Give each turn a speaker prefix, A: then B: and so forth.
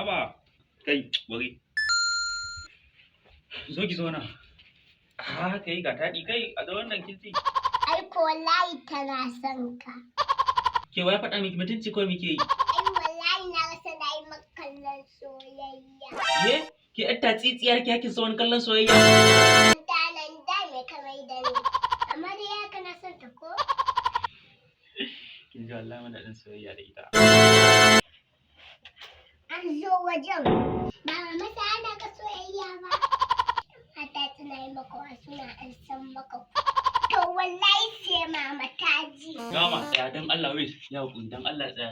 A: Haba. Kai, bari. Zo ki zauna. Ah, kai ga taɗi kai a ga wannan kinti.
B: Ai ko wallahi tana son ka.
A: Ke wai faɗa miki mutunci ko muke yi?
B: Ai wallahi na rasa na yi maka kallon soyayya.
A: Ye? Ke yar tatsitsiyar ki hakin wani kallon soyayya?
B: Danan da me ka mai da ni. Amma dai ya kana son ta ko?
A: Kin ji wallahi muna ɗan soyayya da ita.
B: An zo wajen. Ba masa ana ka soyayya ba. Mata tana yi maka wasu na an san maka. To wallahi sai mama ta ji.
A: Gama tsaya dan Allah, wait, ya hakuri, dan Allah tsaya.